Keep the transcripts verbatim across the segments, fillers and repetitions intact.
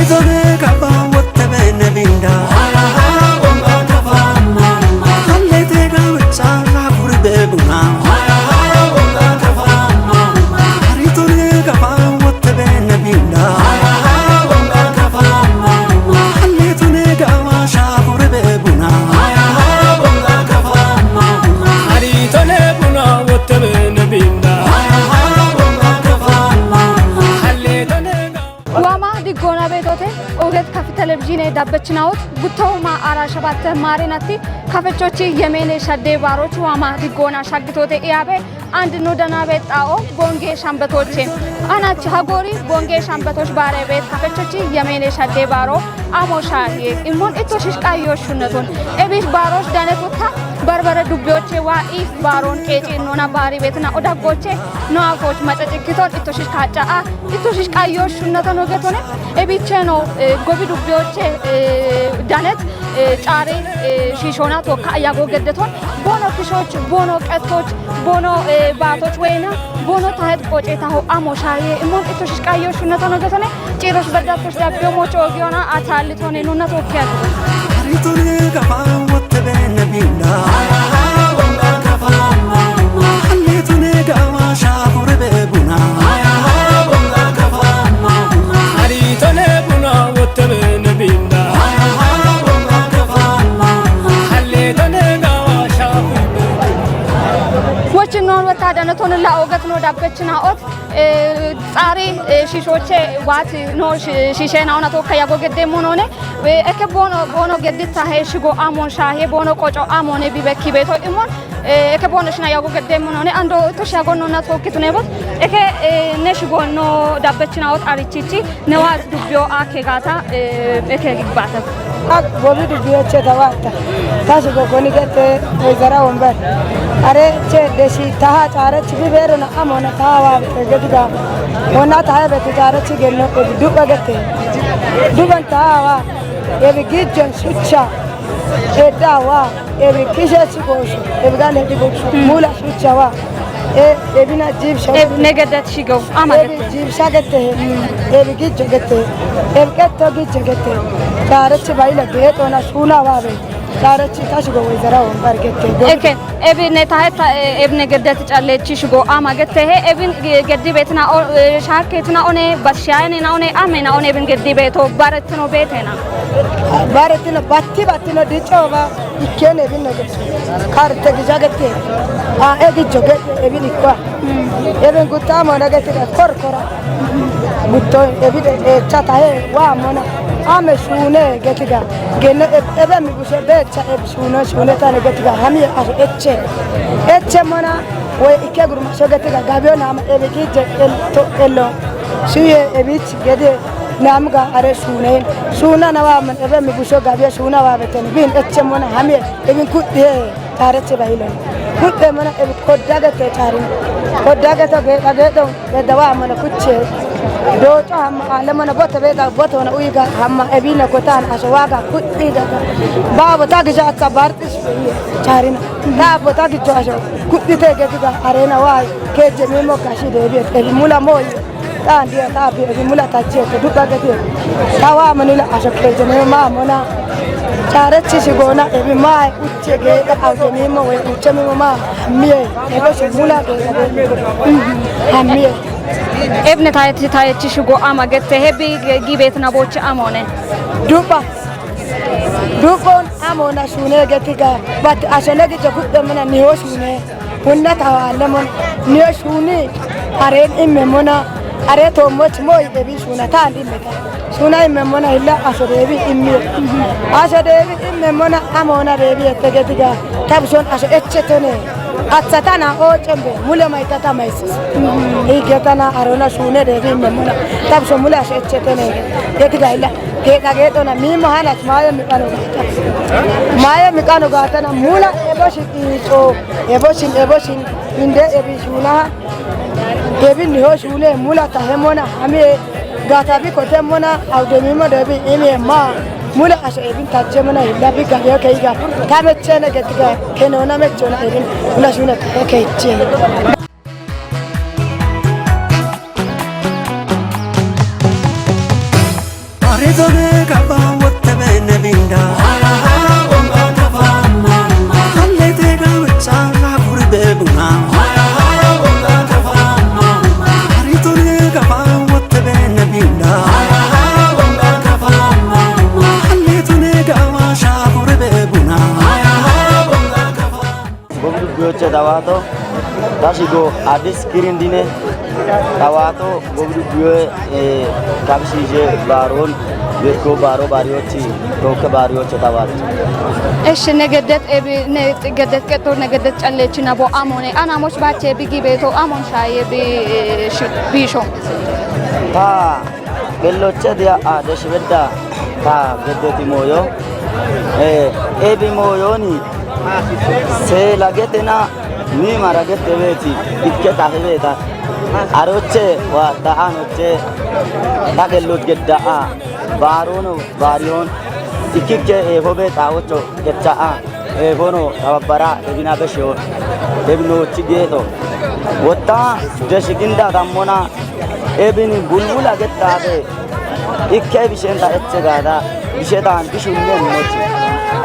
Itone kaba wotte bene binda. Hallete gawicha la furbe buna. Itone kaba wotte bene binda. Halletone gawa sha furbe buna. Itone buna wotte bene binda. Halletone gawa Waama diggoona beetote, Ooget Kaf Telebizhiine dabbechinaot, guttooma ara shabatte maarinatti, kafechochi yemeene shadde baaroch waama diggoona shaggitote iyaabe, and nu danabe xaa'o bonge shambetoche. Anach hagoori bonge shambetoch baare beet kafechochi yemeene shadde baaro amo shaahiye. Immon itto shish qayyo shunneton. Ebish baaroch danetutta barbare dubbiyoche waa i baaron qeeci nona baari beetina odaggoche no afoch macacikiton itto shish kaaca'a Itto shish qayyo shunnata no getone, ebicheno, eh, gobi dubbiyoche, eh, danet, eh, caare, eh, shiishona tokka ayago geddeton, bono kishoch, bono qettoch, bono, eh, baatoch weyna, bono tahet qoce taho amo shaaye, immon itto shish qayyo shunnata no getone, ciirosh beddatoch dabbiyo mocho ogiyona ataalli Tone nuna tokkiya. Itone kaba wotte bene binda. Halletone gawa sha furbe buna. Itone buna wotte bene binda. Halletone gawa sha furbe buna. Wochin non wetta danetone la Ooget no dabbechinaot. Eh, xaari, eh, shiishoche waati no shi-, shiishe naona tokka yago gedde monone. Eh, eke bono, bono geddita he shigo amon shaahe, bono qoco amone bibekki beeto imon. Eh, eke bono shina yago gedde monone. Ando to shago nona tokki tunebot. Eke, eh, ne shigo no dabbechinaot arichichi. Ne waati dubbiyo akke gaata, eh, eke gibbata. Ak bobi dubbiyoche tawatta. Tashi gogoni gete, eh, zara womber. Are che deshi taha care chibi bero na amona tawa gediga. Ona taha beti care chigenno, eh, duba gete. Duban tawa, eh, gijjon shucha. Eddawa, ebi kishe shigoshu, ebi gane digoshu, mula shuchawa. E, ebi na jibsha. Ebi negedet shigo, ama ebi gete. Jibsha gete, ebi gijjo gete, ebi qetto gijjo gete. Tarechi bayila geto na shuna wabe. Tarechi tashigo wezara wombar gete. Eke, ebi ne taheta, e, ebi negedet challechi shigo, ama gete he, ebi ge-, geddi betina o, e, shakketina one, bashayene na one, amena one, ebi geddi beto, baretino betena. Baretino, batti, battino, dicho ba. Ikkene ebin no gete. Karte gija gete. A, e gijo gete ebin ikwa. Ebin gutta mo na gete da kor kora. Gutto ebin de, e, chata he wa mo na. Ame shune gete ga. Gene e, ebe mi bushe be cha e shune shune ta ne gete ga. Hami a eche. Eche mo na we ikke gurma sho gete ga. Gabio na ma ebe gije el to elo. Shuye ebich gede. Namga are shunen. Shuna na wa man ebe mi busho gabiya shuna wa beten. Bin eche mona hamiye. Ebin kudde tare che bahilon. Kudde mona ebi kodda gete tare. Kodda gete ge, ge do. Be da wa mana kuche. Do cho hamma ale mana bote be da bote na uiga hamma ebi na kotan aso waga kudde da. Ba bota gija ta bartis tare na. Da bota gijo aso. Kudde te ge ga are na wa ke je mi mo gashi de bi ebi mula mo. Ta ndiya ta bi ebi mula ta je to duba gete. Ta wa manila asho ke je ne ma mona. Tare chi shi gona ebi ma uche ge da au je ne mo we uche mi ma. Mie ebo shi mula ge. Amie. Ebne ta ti ta chi shi go ama gete hebi gi bet na boche amone. Duba. Dubon amona shune getiga. But asho ne gi je kudde mona ni ho shune. Hunna tawa lemon, niyo shuni, are imme mona, are to moch moy ebi shuna ta andi meta. Shuna imme mona illa aso debi imme. Aso debi imme mona amona debi etegetiga. Tabson aso echetene. Atsatana o chembe, mule maitata maisis. Igetana arona shune debi imme mona. Tabson mule aso echetene. Getiga illa. Gexa geexona miimo halach maayo miqano gaata. Maayo miqano gaatana mula eboshin iixo, eboshin, eboshin, inde ebi shuuna, ebi niho shuune mula ta hemona hamiye gaata bi kote mona awude miimo debi imiye ma mula asho ebin tajje mona hilla bi gabiyo keyiga ta mechene getiga kenona mechona ebin mula shuune ta he keyiche. Are Gobi dubbiyoche tawaato, ta shigo Addis Kirindine, tawaato gobi dubbiyoye, eh, kabishiishe baaroon, yekko baaro baariyochi, tookke baariyoche tawaato. Eshi ne geddet ebi, ne geddet qexxo, ne geddet calleechina bo amone, anamoch baache bi gibeeto amon shaaye bi, eh, shi-, biisho. Ta Qelloche diya aade shibedda ta geddeti mooyo. Eh, ebi mooyoni seela getena ni mara gettebeeti ikke tahibeeta. Aroche wa ta anoche ta qelloch gedda'a baarono baariyon ikkikke eefobe xaawocho gecha'a. Eefono tababbara ebina beshiyo, ebinoochi geexo. Wotta deshi ginda tammona ebini bulbula gettaate ikke bishenta eche gaada bishetan bishunne mochi.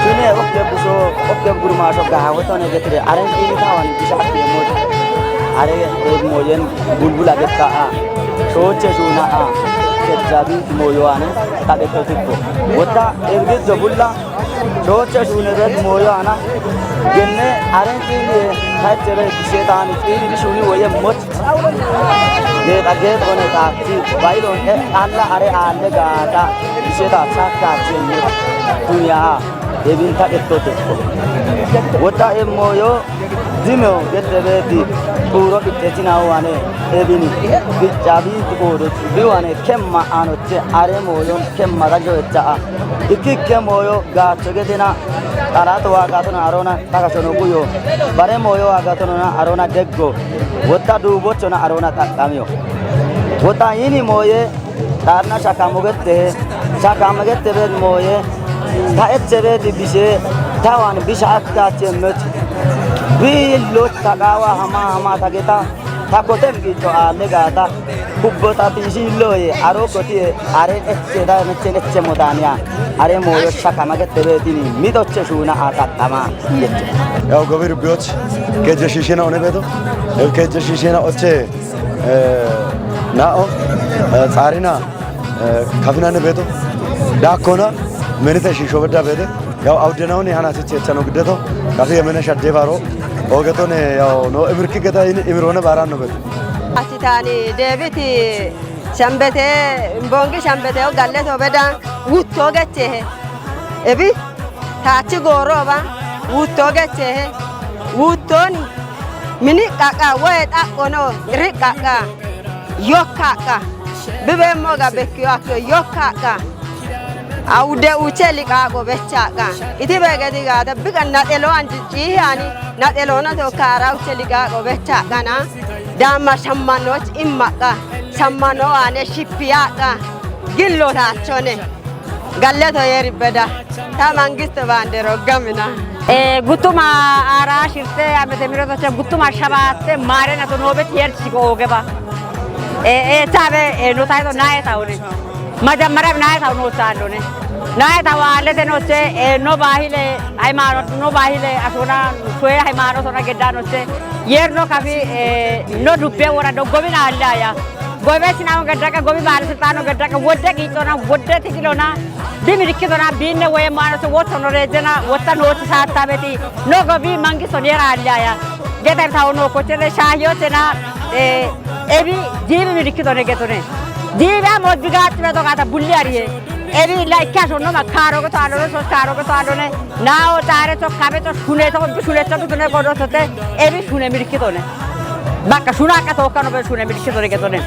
Shune okke busho, okke gurmasho gaawotone getire, aren ini tawan bishakke mochi. Are ebi mooyen bulbula getta'a. Shooche shuna'a. Kejjabi mooyoane ta qettotikko. Wotta ebi giddo bulla Shooche shuune bet mooyo ana. Genne aren xiili kachebe bishetan xiili bishuni woye moch. Geexa geexone taatti bailon e alla are aalle gaata bisheta sakkaachenne duniyaa ebin ta qettote. Wotta e mooyo dino gettebeti xuuro qixxeechinawu wane ebini bicca biiti qoodo biwane kemma aanoche are mooyon kemma gajo echa'a. Ikkikke mooyo gaacho gedena, xalaate waagaatona aroona ta kashono guyo. Bare mooyo waagaatonona aroona deggo. Wotta duubochona aroona xaqqamiyo. Wotta yini mooye xaarna shakamo gettehe. Shakamo gettebet mooye ta echebeti bishe tawan bisha akkachemmet. Biilloch ta qaawa hama hama ta geta ta koten gicho aalle gaata. Kubbotati ishi illoye, aro kotiye, are eche da mechen eche modaniya. Are mooyo shakama gettebetini, midoche shuuna a xaqqama. Yaw gobi dubbiyoch, keje shiishena one beto. Yaw keje shiishena oche, eh, na'o, eh, xaarina, eh, kafinane beto. Dakkona, menite shiisho bedda bete. Yaw awudenawuni hana sichi echano giddeto. Kafi yemene shadde baro. Ogetone yaw no imirki geta ini imirone baran no beto. Ati taani Deebiti Shambete, Mbongi Shambete o galleto beda wutto gechehe. Ebi taachi gooroba wutto gechehe. Wuttoni mini qaqa woye xaqqono ri qaqa yokkaqa. Bibeemmo ga bekkiyo akkiyo yokkaqa. Awude uche liqaaqo bechaaqa. Iti beegeti gaata biqa naxelo anji ciihi ani naxelona tokka ara uche liqaaqo bechaaqana. Daamma shammanoch immaqqa. Shammano aane shippiyaaqqa. Gillo taachone. Galleto yeeri beda. Ta mangiste baandero gamina. Eh, guttuma ara shirte amete mirotoche guttuma shabatte maare nato nobet yerchi go ogeba. Eh, eh, tabe, eh, no tayto nae taune. Majammara nae taune no tandone. Nae tawa lete noche, eh, no bahile, haymanot, no bahile, asona, shoye haymanot ona gedda noche. Yer no kafi, eh, no dubbe wora do gobina allaya. Gobe sinawo geddaka, gobi baale siltano geddaka, wodde giitona, wodde tigilona, bi midikkitona, binne woye maano so wottono rejena, wotta nooti saattabeti, no gobi mangisto nera allaya. Geder tawo no kochene, shahiyochena, eh, ebi, jibi midikkitone getone. Jibi amo bigaat beto gata bulli ariye. Ebi la ikka sonno ma karo geto alone, so karo geto alone. Nao tare to kabe to shune to bi shune to bi shune kodo sote. Ebi shune midikkitone. Bakka shuna akka tokkano be shune midikkitone getone.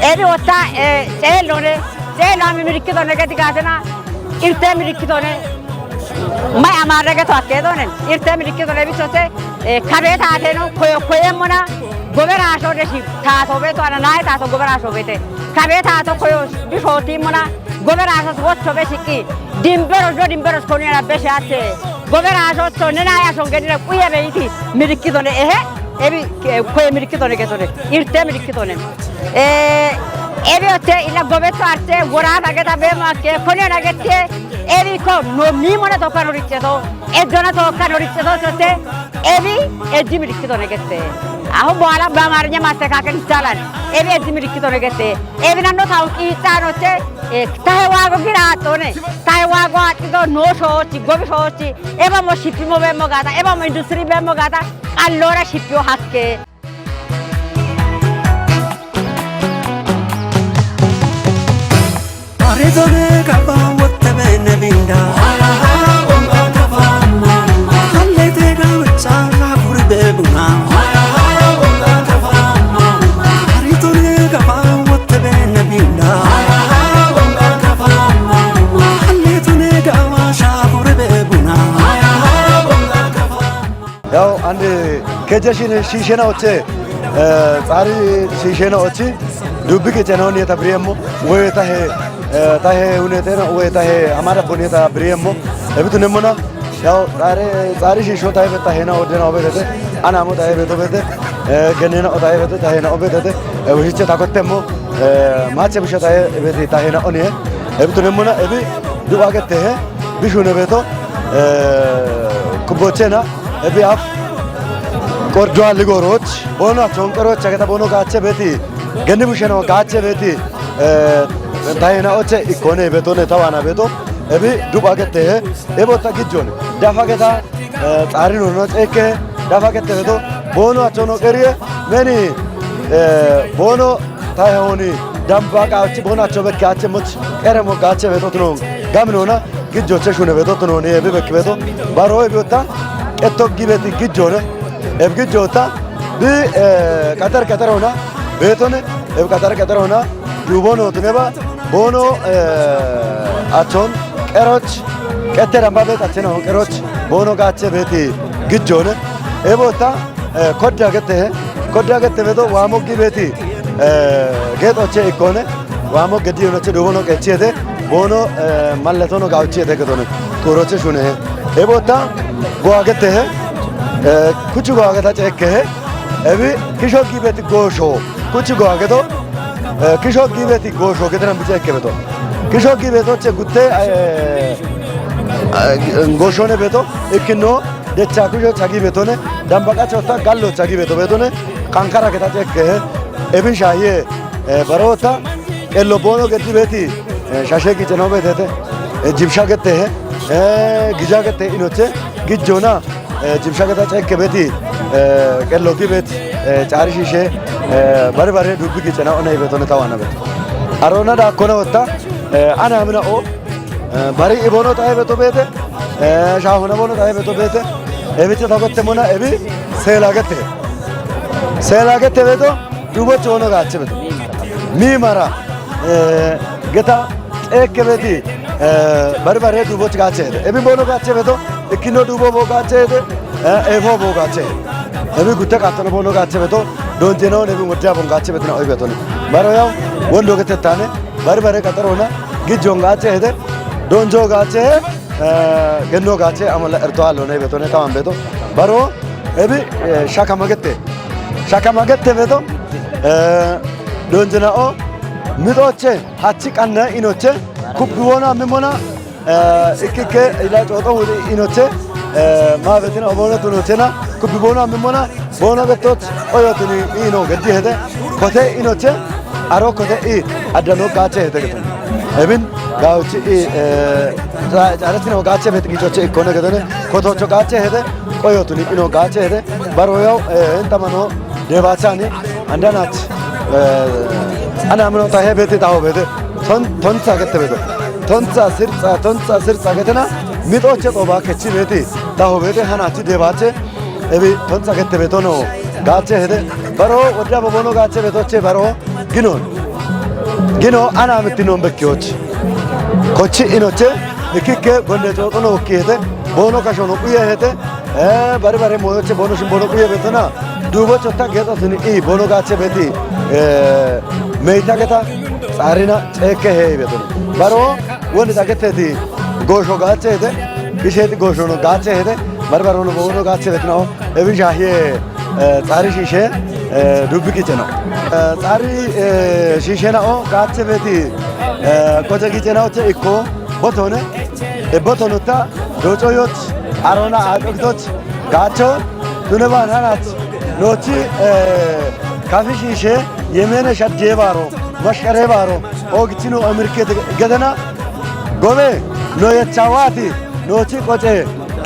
Ebi wotta, eh, ceellone, ceella mi midikkitone geti gatena, irte midikkitone. May amarre geto akkedone, irte midikkitone bichote, eh, kabe taateno, koyo koyemmona, gobe raasho deshi, taato beto ana nae taato gobe raasho bete. Kabe taato koyo bishotimmona, gobe raasho wocho be shiqqi, dimberos do dimberos koni ana beshe atte. Gobe raasho to nena ya shon gedire kuye be iti, midikkitone ehe, ebi, eh, koye midikkitone getone, irte midikkitone. Eh, Ebi otte ila gobeto arte wora nageta be makke kone nagete ebi ko no mi mona toka no richeto. Ejjona toka no richeto sote ebi ejji milikito negete. Aho boala ba amarnya maste kaken jalan. Ebi ejji milikito negete. Ebi nando tau kita no che. Eh, tahe wago gira tone. Tahe wago ati do no shochi, gobi shochi. Eba mo shipi mo be mo gata. Eba mo industry be mo gata. Allora shipio hakke. Arizone kaba wotte bene binda. Allete ga wechala kuri bebuna. Arizone kaba wotte bene binda. Alletone ga washa kuri bebuna. Yaw, ande keje shine shishena oche, eh, tsari shishena ochi, dubbi ke chena oni ta briemo, we ta he, eh, ta he une tena, we ta he amara boni ta briemo. Ebi tunemona, yaw, tsari, tsari shisho ta he ta hena odena obedete, ana mo ta he beto bete, eh, genena o ta he beto ta hena obedete, eh, we hiche ta kottemo, eh, mache bisha ta he bete ta hena oni, eh. Ebi tunemona, ebi du agete he, bishune beto, eh, kubochena, ebi af, Kordua ligoroch, bono achon koroch, ageta bono gache beti, geni busheno gache beti, eh, tayena oche ikone beto ne tawana beto, ebi duba gete, ebo ta gijone, dafa geta, eh, tsari no no eke, dafa gete beto, bono achono kerie, meni, eh, bono tayoni, damba gache, bono achobe gache much, ere mo gache beto tuno, gaminona, Gijjoche shune beto tunoni ebi bekki beto. Baro ebi otta, qetto gibeti gijjone. Ebi gijjota, bi, eh, qatar qatar ona, betone, ebi qatar qatar ona, dubono tuneba, bono, eh, achon, qeroch, qette damba bet achena on qeroch, bono gache beti gijjone. Ebi otta, Eh, kodda gette, kodda gette beto wamo gibeti, eh, get oche ikone, wamo gedi oche dubono kechete, bono, eh, malleto no gauchete getone, turoche shune. Ebota, goa gette, eh, kuchu goa geta cheke, ebi, kisho gibeti gosho, kuchu goa geto, eh, kisho gibeti gosho getena biche eke beto. Kisho gibeto che gutte, eh, eh, gosho ne beto, ikino, Decha kusho chagi betone, dambaka chota gallo chagi beto betone, kankara geta chekke, ebin shahiye, eh, barota, ello bono geti beti, eh, shashe gicheno betete, eh, jibsha gete, eh, gija gete inoche, gijona, eh, jibsha geta chekke beti, eh, kello gi bet, eh, chari shishe, eh, bare bare dubbi gichena onai betone tawana bet. Arona da kone otta, eh, ana amina o, Eh, bari ibono tahe beto bete, eh, shahuna bono tahe beto bete, ebi te tagotte mona, ebi sela gete. Sela gete beto, dubo chono gache beto. Mi mara, eh, geta eke beti, eh, bari bare dubo gache. Ebi bono gache beto, ikino dubo bo gache de, eh, efo bo gache. Ebi gutte katano bono gache beto, donjeno ebi motia bon gache beto na oi beto ni. Baro yao, wondo gete tane, Bari bare qaxarona, gijjon gaache hede, donjo gaache, eh, genno gaache, amala erto alone betone, taman beto. Baro, ebi, eh, shakama gette. Shakama gette beto, eh, donjena o, mitoche, hachi qanna inoche, kubbi wona mimona, eh, ikike ila xoxo wuli inoche, eh, ma betina obono tunochena, kubbi wona mimona, Bono betot oyotuni ino geddi hede, kote inoche, aro kote i addano gaache hede gedon. Ebin gauchi i, eh, ca-, caretina gaache bet gichoche ikkone gedone, kotocho gaache hede, oyotuni ino gaache hede, baro yau, eh, entamano debachani, andanach, eh, ana amino tahe beti taho bete, ton-, tonsa gete beto. Tonsa sirsa, tonsa sirsa getena, mitoche toba kechi beti, taho bete hanachi debache, Ebi tonsa gette betono gaache hede. Baro wodda bobono gaache betoche baro ginon. Gino ana mitinon bekkiyoch. Kochi inoche ikikke gonde xoxono ukkihete. Bono kashono uye hete. Eh, bari bare moyoche bono shin bono uye betona. Dubo chotta geto sini i bono gaache beti. Eh, meita geta tsarina cheke he betono. Baro woni tageteti gosho gaache hete. Gisheti goshono gaache hete. Bari barono bono gaache betona. Ebi shahiye, eh, tsari shishe, Dubbi qiceno. Xaari shiishena'o gaachebeti qoce qicenaoche ikko botone ebbotonutta doocoyoch arona aqoqitoch gaacho tuneban hanach noochi kafi shiishe yemene shadje baaro mashkare baaro oogichino amirke gedena gobe no yechawati noochi qoce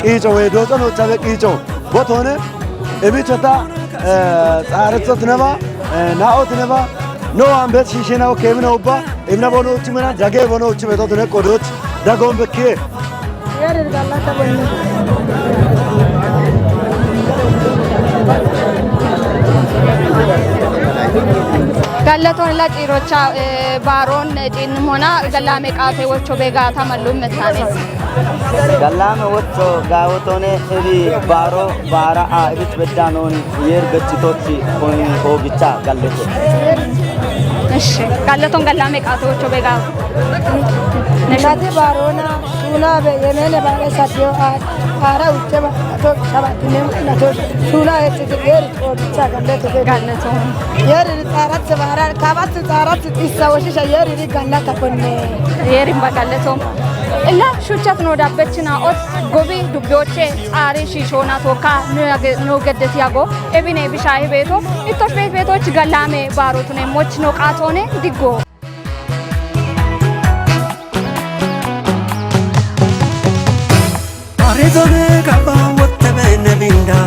qiico wey dooco noochabe qiico botone ebichota xaarethotineba na'otineba no waan bet shiishena'o keemina ubba ebina bono uchimena jage bono uchime totune qodoch dagoon bekkiye. Gallaton la ciirocha baaron ciinnimona gallame qaate wocho beegaata mallum mettaane. Gallame wocho gaawotone ebi baaro baara a ebich beddanon yer gechitochi oogicha gallete. Eshi gallaton gallame qaate wocho beegaata. Nati baarona suunabe yemene baare sadiyo aara uchche baarato shabatine nato suuna echete yer oogicha gallete. Gallaton. Yer xaaratse baara kaabatse xaaratse xissa woshisha yer gallata konne. Yerin ba gallaton. Illa shuchchat no dabbechina ot gobi dubbiyoche xaari shiishona tokka no yage no geddet yago ebine bishaahi beeto ittosh beet beetoch gallame baarotune moch no qaatone diggo. Arizona kaba wottebe nebinda.